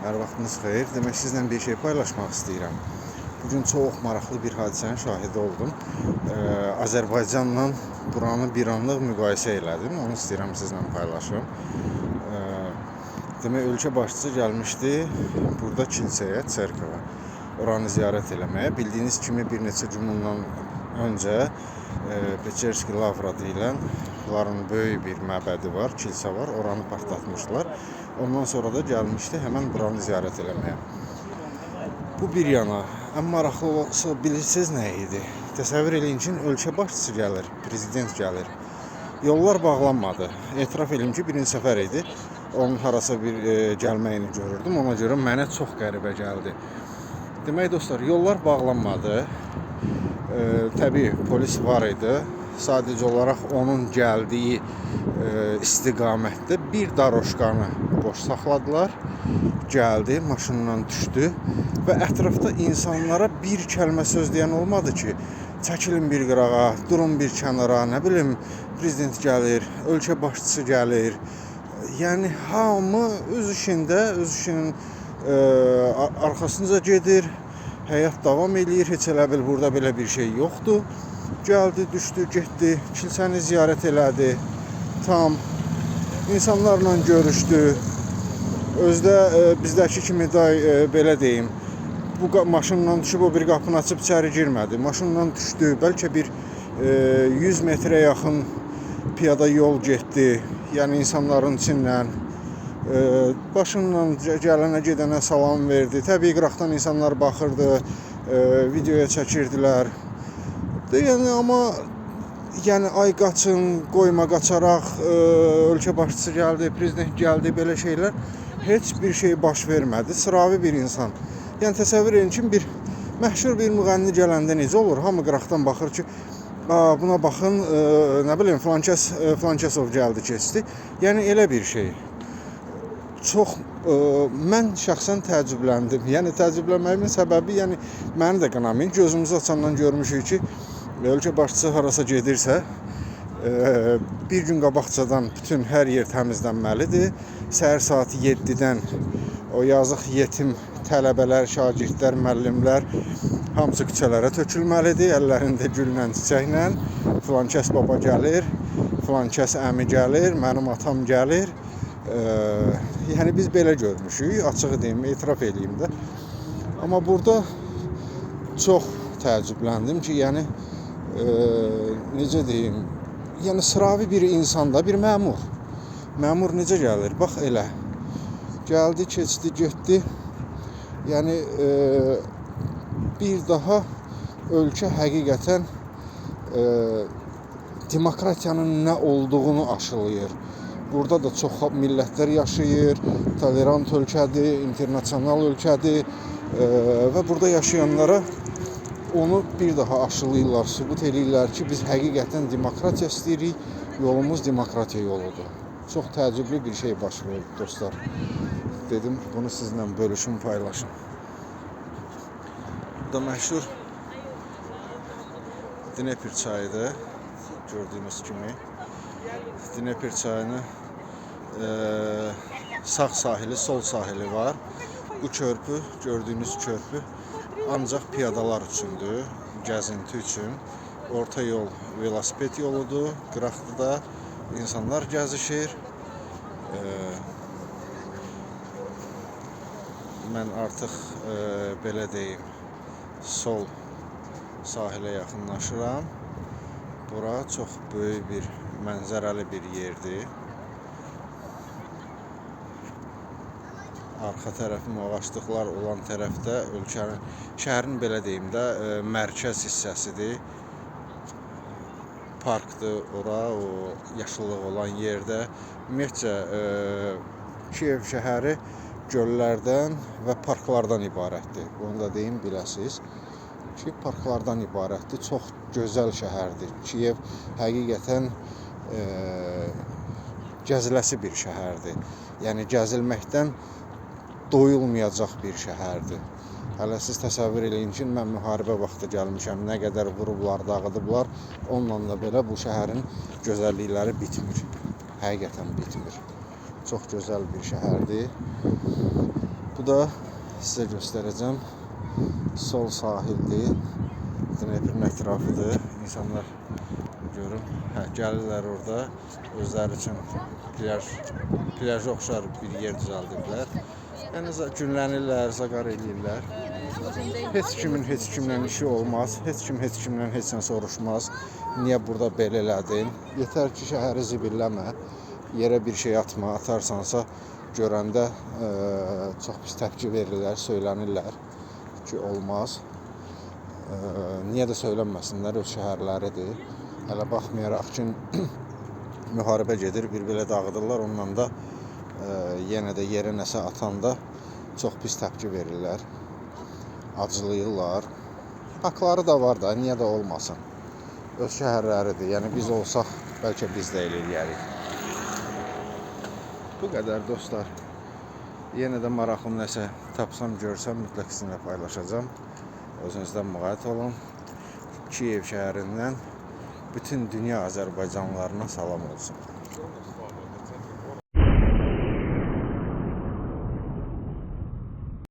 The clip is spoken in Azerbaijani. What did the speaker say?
Hər vaxtınız xeyir. Demək sizlə bir şey paylaşmaq istəyirəm. Bugün çox maraqlı bir hadisənin şahidi oldum. Azərbaycanla buranı bir anlıq müqayisə elədim. Onu istəyirəm sizlə paylaşım. Demək ölkə başçısı gəlmişdi burada kilsəyə, çerkova. Oranı ziyarət eləməyə. Bildiyiniz kimi bir neçə gün bundan öncə Peçerski Lavra deyilən bunların böyük bir məbədi var, kilsə var. Oranı partlatmışdılar. Ondan sonra da gəlmişdi həmən buranı ziyarət eləməyə. Bu bir yana. Ən maraqlısı bilirsiniz nə idi? Təsəvvür eləyin ki, ölkə başçısı gəlir, prezident gəlir. Yollar bağlanmadı. Etiraf eləyim ki, birinci səfər idi. Onun harasa bir gəlməyini görürdüm. Ona görə mənə çox qəribə gəldi. Demək dostlar, yollar bağlanmadı. Təbii polis var idi. Sadəcə olaraq onun gəldiyi istiqamətdə bir daroşkanı boş saxladılar. Gəldi, maşından düşdü və ətrafda insanlara bir kəlmə söz deyən olmadı ki, çəkilin bir qırağa, durun bir kənara, nə bilim, prezident gəlir, ölkə başçısı gəlir. Yəni hamı öz işində, öz işinin arxasınca gedir. Həyat davam eləyir. Heç elə bil burada belə bir şey yoxdur. Gəldi, düşdü, getdi, kilsəni ziyarət elədi. Tam insanlarla görüşdü. Özdə bizdəki kimi day belə deyim, bu maşınla düşüb o bir qapını açıb içəri girmədi. Maşınla düşdü, bəlkə bir 100 metrə yaxın piyada yol getdi. Yəni insanların içindən başınla gələnə gedənə salam verdi. Təbii qıraqdan insanlar baxırdı, videoya çəkirdilər. Yəni amma yəni ay qaçın, qoyma qaçaraq, ölkə başçısı gəldi, prezident gəldi, belə şeylər heç bir şey baş vermədi. Sıravi bir insan. Yəni təsəvvür edin ki, bir məşhur bir müğənni gələndə necə olur? Hamı qıraqdan baxır ki, buna baxın, nə bilim, filankəs, filankəsov gəldi, keçdi. Yəni elə bir şey. Çox mən şəxsən təəccübləndim. Yəni təəccüblənməyimin səbəbi, yəni məni də qınamayın. Gözümüzü açandan görmüşük ki, ölkə başçısı harasa gedirsə, bir gün qabaqcadan bütün hər yer təmizlənməlidir. Səhər saat 7-dən o yazıq yetim tələbələr, şagirdlər, müəllimlər hamısı küçələrə tökülməlidir. Əllərində güllə, çiçəklə. Filankəs baba gəlir, filankəs əmi gəlir, mənim atam gəlir. Yəni biz belə görmüşük, açığı deyim, etiraf eləyim də. Amma burada çox təəccübləndim ki, yəni necə deyim, yəni sıravi bir insanda bir məmur. Məmur necə gəlir? Bax elə. Gəldi, keçdi, getdi. Yəni bir daha ölkə həqiqətən demokratiyanın nə olduğunu aşılayır. Burada da çox millətlər yaşayır, tolerant ölkədir, internasional ölkədir və burada yaşayanlara onu bir daha aşılayırlar, sübut eləyirlər ki, biz həqiqətən demokratiya istəyirik, yolumuz demokratiya yoludur. Çox təəccüblü bir şey baş verdi dostlar. Dedim, bunu sizinlə bölüşüm, paylaşım. Bu da məşhur Dnepr çayıdır, gördüyünüz kimi. Dnepr çayının sağ sahili, sol sahili var. Bu körpü, gördüyünüz körpü ancaq piyadalar üçündür, gəzinti üçün. Orta yol velosiped yoludur, qıraqda da insanlar gəzişir. Mən artıq belə deyim, sol sahilə yaxınlaşıram. Bura çox böyük bir mənzərəli bir yerdir. Arxa tərəfim ağaclıqlar olan tərəfdə ölkənin, şəhərin belə deyim də mərkəz hissəsidir. Parkdır ora, o yaşıllıq olan yerdə. Ümumiyyətcə Kiyev şəhəri göllərdən və parklardan ibarətdir. Bunu da deyim, biləsiniz ki, parklardan ibarətdir. Çox gözəl şəhərdir. Kiyev həqiqətən gəziləsi bir şəhərdir. Yəni gəzilməkdən doyulmayacaq bir şəhərdir. Hələ siz təsəvvür eləyin ki, mən müharibə vaxtı gəlmişəm, nə qədər vurublar, dağıdıblar, onunla da belə bu şəhərin gözəllikləri bitmir. Həqiqətən bitmir. Çox gözəl bir şəhərdir. Bu da sizə göstərəcəm. Sol sahildir. Dneprin ətrafıdır. İnsanlar görün, hə, gəlirlər orada özləri üçün plyaja oxşar bir yer düzəldiblər. Yəni günlənirlər, zaqar eləyirlər. Heç kimin heç kimlə işi olmaz. Heç kim heç kimlə heç nə soruşmaz. Niyə burada belə elədin? Yetər ki, şəhəri zibilləmə. Yerə bir şey atma. Atarsansa görəndə çox pis təpki verirlər, söylənirlər ki, olmaz. Niyə də söylənməsinlər, öz şəhərləridir. Hələ baxmayaraq ki, müharibə gedir, bir belə dağıdırlar, onunla da yenə də yerə nəsə atanda çox pis təpki verirlər. Acılayırlar. Haqları da var da, niyə də olmasın. Öz şəhərləridir. Yəni biz olsaq, bəlkə biz də elə eləyərik. Bu qədər dostlar. Yenə də maraqlı nəsə tapsam, görsəm, mütləq sizinlə paylaşacağam. Özünüzdən müğayət olun. Kiyev şəhərindən bütün dünya Azərbaycanlılarına salam olsun.